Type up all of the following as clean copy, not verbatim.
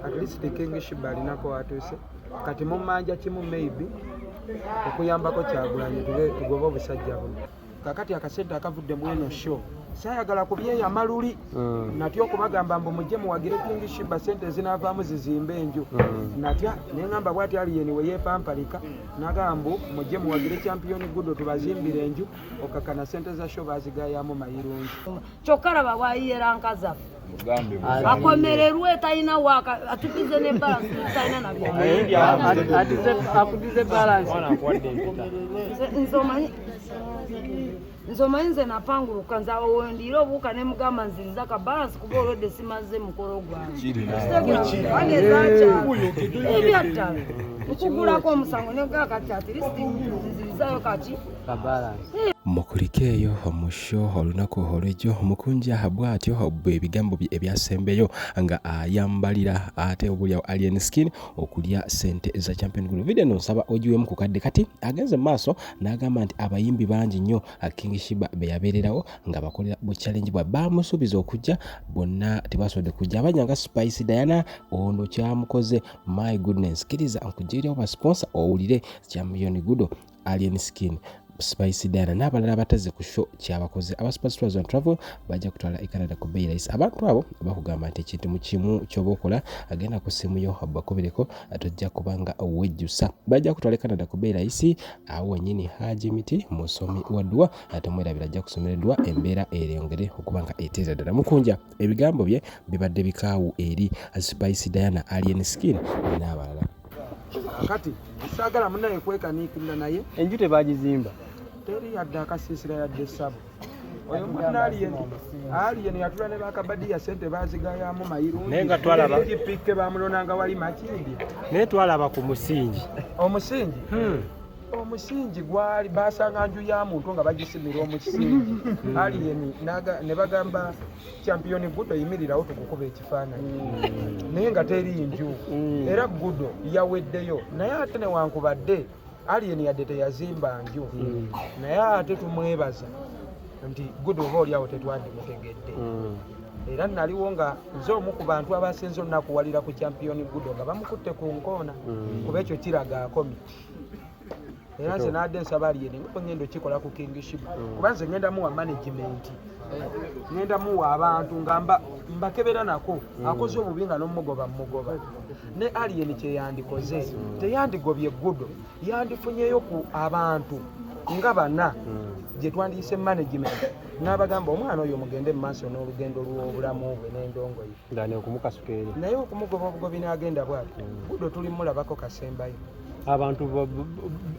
At least King Sheebah alinako atuuse kati mumanja kimu, maybe okuyambako Kyagulanyi tugobe obusajja buno. Kakati akasente akavudde mu eno show saayagala kubyeyama luli. Natya okubagamba mbu mujje muwagire King Sheebah, sente ezinaavaamu zizimbe enju. Natya neŋŋamba bwati Alien we yeepampalika nagamba mbu mujje muwagire Champion Gudo tubazimbire enju, okakana sente za show bazigayamu mayirungi. Kyokka laba bwayiyera nkazaffe akomererwe, talina waaka, atukize ne balance, talina nabyo. Akudize balance. Nze omanyi nze napanguluka, nze awo wendiira obuwuka ne mugamba nziriza ka balance kuba olwedde simaze mukolo gwange ezakyalo ebyaddala nkugulako omusango negaa kati at least nzirizayo kaki. Ka balance. Mukulike eyo mu show olunaku olw'ejjo. Mukunja bw'atyo bwe ebigambo bye ebyasembeyo nga ayambalira ate obulyawo Alien Skin okulya sente za Champion Gudo. Video eno nsaba ogiwemu ku kadde. Kati agenze mu maaso n'agamba nti abayimbi bangi nnyo King Sheebah be yabeererawo nga bakolera bu challenge bwa bamusuubiza okujja, bonna tebasobodde kujja. Abanya nga Spice Diana ono kyamukoze, my goodness. Kkiriza nkugirirewo ba sponsor owulire Champion Gudo, Alien Skin, Spice Diana n'abalala abatazze ku show kyabakoze. Aba Spice Tours and Travel bajja kutwala e Canada ku bbeeyi rahisi. Abantu abo bakugamba nti ekintu mu kimu ky'oba okola, agenda ku ssimu yo bakubireko, tojja kuba nga wejjusa. Bajja kutwala e Canada ku bbeeyi rahisi. Awo wennyini Haji Miti musomi wa dduwa, ate mwerabira ajja kusomera edduwa embeera ereyongere okuba nga eteeza ddala. Mukunja ebigambo bye bibadde bikaawu eri Spice Diana, Alien Skin n'abalala. Kati saagala munaye kwekaniikirira naye. Enju tebagizimba. Teri yadde akasiisira yadde essabo. Oyo mwana Alien yatula ne bakabadiya, sente bazigayamu mayirungi. Naye nga twalaba- Gipike bamulonanga wali Makindi. Naye twalaba ku musingi. Omusingi, omusingi gwali basanga nju ya muntu nga bagisimira omusingi. Alien ne bagamba Champion Gudo, yimirirawo tukukuba ekifaananyi, naye nga teri nju. Era Gudo yaweddeyo, naye ate newankubadde Alien yadde teyazimba nju, naye ate tumwebaza nti Gudo oba oliawo tetwandimutegedde. Era naliwo nga nze omu ku bantu abasinze olunakuwalira ku Champion Gudo nga bamukutte ku nkoona, kuba ekyo kiraga akomye. Era nze nadde nsaba Alien nga ngenda okikola ku King Sheebah, kuba nze ngenda muwa management, ngenda muwa abantu nga mbakebera nako akoze obubi nga nomugoba mugoba. Ne Alien kyeyandikoze, teyandigobye Gudo, yandifunyeyo ku abantu nga bana gye twandiyise management n'abagamba omwana oyo mugende mu maaso n'olugendo lw'obulamu bwe n'endongo ye. Nga neokumukasuka eri. Naye okumugoba obugobi n'agenda bwati, Gudo tuli mulabako kasembayo. Abantu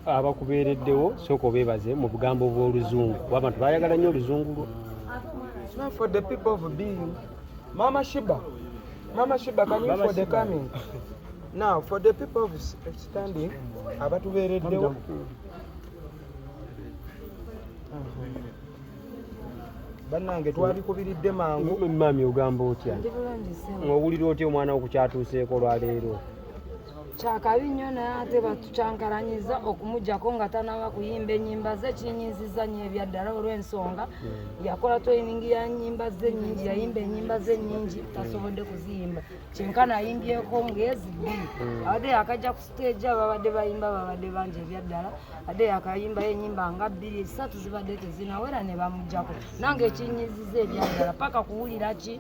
abakubeereddewo, sooka obeebaze mu bugambo bw'oluzungu kuba abantu bayagala nnyo oluzungu lwo. Now for the people of being Mama Sheebah, Mama Sheebah, can you Mama for the Sheebah. coming? Now for the people of standing, abatubeereddewo. Bannange, twabikubiridde mangu. Mami, ogamba otya? Ndi bulungi ssebo. Owulira otya omwana wo kukyatuuseeko olwaleero? Kyakabi nnyo, naye ate batukyankalanyiza okumugjako nga tanaba kuyimba ennyimba ze. Kinyiziza nnyo ebyaddala olw'ensonga yakola training ya nnyimba ze nnyingi, yayimba ennyimba ze nnyingi, tasobodde kuziyimba. Kyenkana ayimbyeko ngezi 2. Abadde yakajja ku stage, ababadde bayimba babadde bangi ebyaddala, adde yakayimbayo ennyimba nga bbiri esatu zibadde tezinawera ne bamugjako. Nange ekinyiziza ebyaddala paka kuwulira ki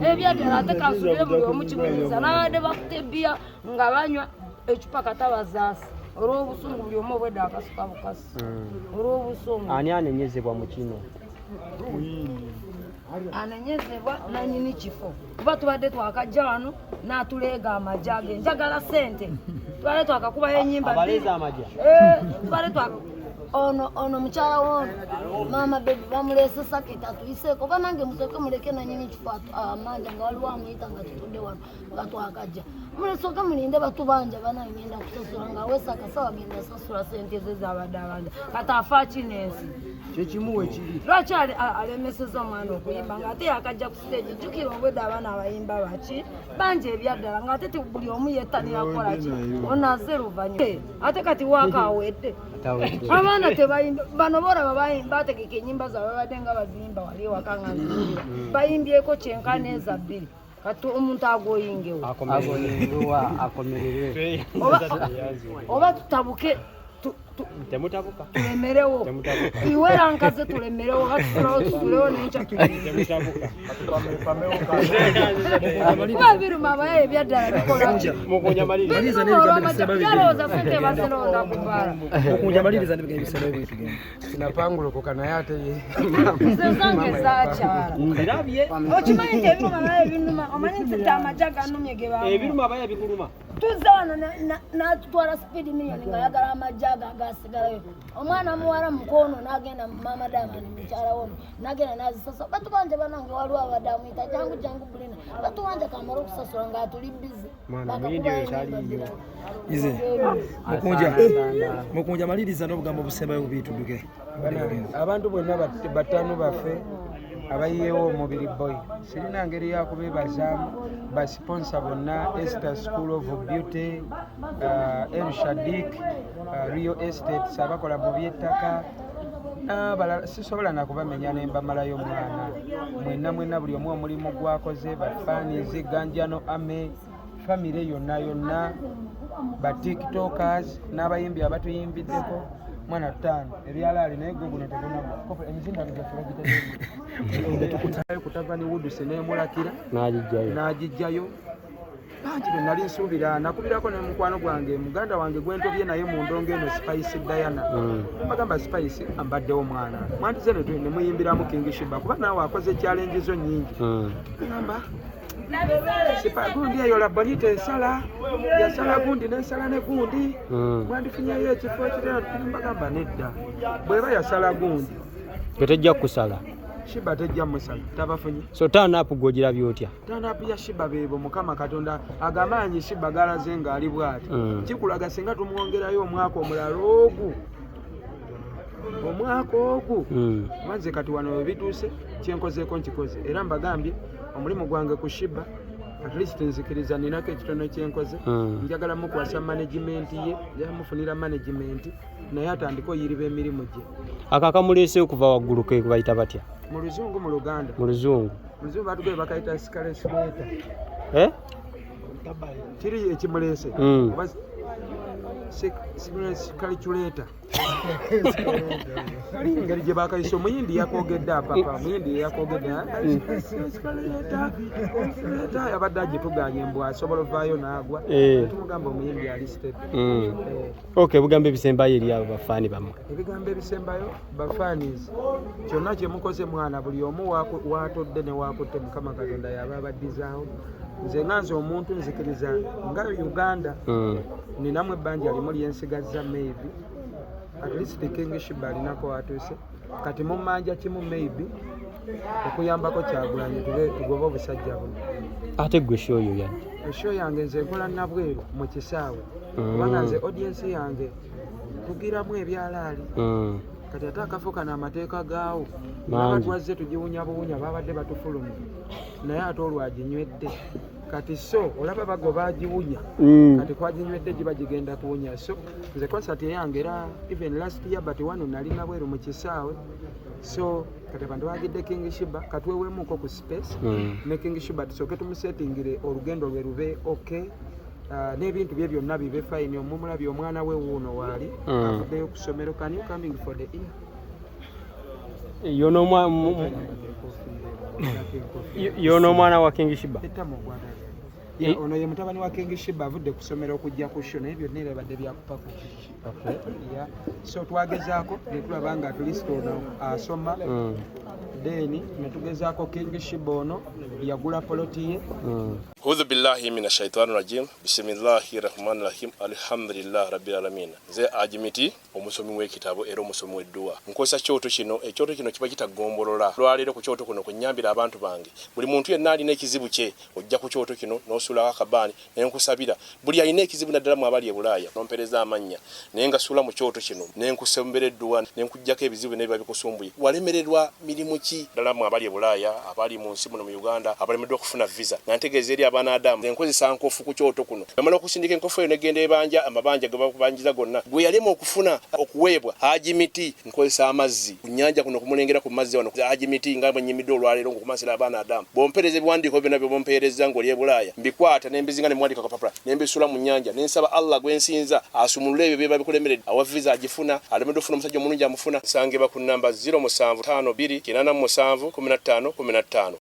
ebyaddala, ate kansubire buli omu kimunyiza n'abadde bakuta ebbiya nga banywa ecupa katabazaasi olw'obusungu, buli omu obwedde akasuka bukasi olw'obusungu. Ani anenyezebwa mu kino? Anenyezebwa nanyini kifo, kuba tubadde twakajja wano n'atuleega amagye ge njagala sente, tubadde twakakubayo ennyimba bbiri. Abaleeza amagye? Eh, tubadde twaka ono mukyala wono maama bebi bamuleese saketi atuyiseeko. Banange, musooke muleke nanyini kifo amanja nga waliwo amuyita nga tutudde wano nga twakajja. Mulesooke mulinde batubanja. Banange, ngenda kusasula nga awesa akasawa, genda sasula sente ze zabadde abanja. Kati afa kino ensi. Kyekimu wekiri. Lwaki alemeseza omwana okuyimba ng'ate yakajja ku stage? Jjukira obwedde abaana abayimba baki bangi ebyaddala, ng'ate buli omu yettanira kukola ki ono azze luvannyuma. Ate kati waaka awedde, abaana tebayimba. Bano boraba bategeka ennyimba zaabwe, babadde nga baziyimba wali ewaka nga nziwulira. Bayimbyeko kyenkana eza 2. Kati omuntu agoyingewo Agoyingewa akomererwe. Oba tutabuke Temutabuka. Tulemerewo. Temutabuka. Iwera nkaze tulemerewo hatusulawo tusulewo nenkya Temutabuka. Kuba biruma abaye ebyaddala bikola. Mukunja maliriza. Maliriza n'ebigambo ebisembayo bigende. Yalowooza sente bazironda ku bbaala. Mukunja maliriza n'ebigambo ebisembayo bigende. Sinapangulukuka naye ate ye. Nze zange zakyala. Nzirabye. Okimanyi nti ebiruma naye ebinuma, omanyi nti amagya ganumye ge bamuwa. Ebiruma abaye bikuluma. Tuzze wano n'atutwala speed million ng'ayagala amagye ago agasigalayo. Omwana muwala mukono n'agenda Mama Diamond mukyala wono n'agenda n'azisasula. Batubanja bannange waliwo abadde amuyita jangu jangu Bulina. Batubanja kamala okusasula ng'atuli busy. Mwana muyindi oyo taliiyo. Ize. Mukunja. Mukunja maliriza n'obugambo obusembayo bubiri tudduke. Abantu bonna bataano baffe abayiyeewo omubiri boy. Sirina ngeri ya kubeebazaamu basiponsa bonna Esther School of Beauty, El Shadik, Real Estates abakola mu by'ettaka n'abalala sisobola na kubamenya ne mbamalayo mwana. Mwenna mwenna buli omu omulimu gwakoze, bafaanizi, Ganjano Ame, famire yonna yonna, ba tiktokers n'abayimbi abatuyimbiddeko. Mwana ttaano ebyalaali naye gwe guno tegunagwa. Emizinda gyaffe bagitegeera. Kutavani Woodus n'emulakira N'agijjayo. N'agijjayo. Bangi be nali nsuubira nakubirako ne mukwano gwange muganda wange gwe ntobye naye mu ndongo eno Spice Diana. Mbagamba Spice ambaddewo mwana. Mwandize ne muyimbiramu King Shiba kuba naawe akoze challenge zo nnyingi. Ngamba Sipa gundi eyo la bonita ensala yasala gundi n'ensala ne gundi. Mwandifunyeyo ekifo ekirala mbagamba nedda. Bw'eba yasala gundi. Gwe tejja kukusala. Shiba tejja musala tabafunye. So turn up gw'ogirabye otya? Turn up ya Shiba beebo Mukama Katonda agamaanyi Shiba galaze ng'ali bw'ati. Kikulaga singa tumwongerayo omwaka omulala ogwo. Omwaka ogwo. Manze kati wano we bituuse kyenkozeeko nkikoze era mbagambye omulimu gwange ku Shiba at least nzikiriza ninako ekitono kyenkoze. Njagala mukwasa management ye, njagala mufunira management naye atandike oyiriba emirimu gye. Ako akamuleese okuva waggulu ke bayita batya? Mu Luzungu mu Luganda? Mu Luzungu. Mu Luzungu batugaye bakayita escalator. Eh? Kiri ekimuleese. Oba calculator. Kali engeri gye bakayise omuyindi yakoogedde apapa omuyindi yakogedde escalator yabadde agituganye mbu asobola ovaayo n'agwa. Tumugamba omuyindi ali step. Okay, ebigambo ebisembayo eri abo bafaani bammwe. Ebigambo ebisembayo bafaanizi kyonna kye mukoze mwana buli omu waatodde ne waakutte Mukama Katonda yaba abaddizaawo. Nze nga nze omuntu nzikiriza nga Uganda ninamu ebbanja limu lyensigazza maybe at least King Shiba alinako watuuse kati mummanja kimu maybe okuyambako Kyagulanyi tugobe obusajja buno. Ate ggwe show yo yadde? Show yange nze nkola nabweru mu kisaawe kubanga nze audience yange tugiramu ebyalaali. Kati ate akafo kano amateeka gaawo abatwazze tugiwunya buwunya babadde batufulumya naye ate olwo aginywedde kati so olaba bagoba agiwunya kati kwaginywedde giba gigenda kuwunya. So nze concert eyange era even last year but wano nali nabweru mu kisaawe so kati abantu bagidde King Shiba katweweemuko ku space ne King Shiba tusooke tumusetingire olugendo lwe lube okay. N'ebintu bye byonna bibe fine. Omumulabye omwana we wuuno waali avuddeyo ku ssomero. Can you coming for the year? Yono omwana wa King Shiba. Ono ye mutabani wa King Shiba avudde ku ssomero okujja ku show naye byonna era badde byakupaku. So twagezaako ne tulaba nga at least ono asoma then ne tugezaako King Shiba ono yagula poloti ye. Audhu billahi mina shaitani rajim. Bismillahi rahmani rahim. Alhamdulillah rabbil alamin. Nze Ajimiti omusomi w'ekitabo era omusomi w'edduwa. Nkozesa kyoto kino, ekyoto kino kiba kitagombolola. Lwaleero ku kyoto kuno kunnyambira abantu bange. Buli muntu yenna alina ekizibu kye ojja ku kyoto kino n'osoma. nkusuulako akabaani ne nkusabira. Buli alina ekizibu naddala mu abali e Bulaaya nompereza amannya naye nga suula mu kyoto kino ne nkusombera edduwa ne nkuggyako ebizibu byonna ebiba bikusumbuye. Walemererwa mirimu ki? Ddala mmwe abali e Bulaaya, abali mu nsi muno mu Uganda abalemeddwa okufuna visa nga ntegeeza eri abaana Adamu nze nkozesa nkofu ku kyoto kuno. Bwemala okusindika enkofu eyo negenda ebanja amabanja gebakubanjiza gonna gwe yalema okufuna okuweebwa Haji Miti. Nkozesa amazzi ku nnyanja kuno kumulengera ku mazzi wano Haji Miti nga bwe nnyimiddwa olwaleero ng'okumansira abaana Adamu. Bw'ompeereza ebiwandiiko byonna by'oba ompeerezza ng'oli e Bulaaya mbikwata ne mbizinga ne mbiwandiika ku kapapula ne mbisuula mu nnyanja ne nsaba Allah gwe nsinza asumulule ebyo ebiba bikulemeredde. Awa visa agifuna, alemeddwa okufuna omusajja omulungi amufuna. Nsangibwa ku nnamba 0752 87 15 15.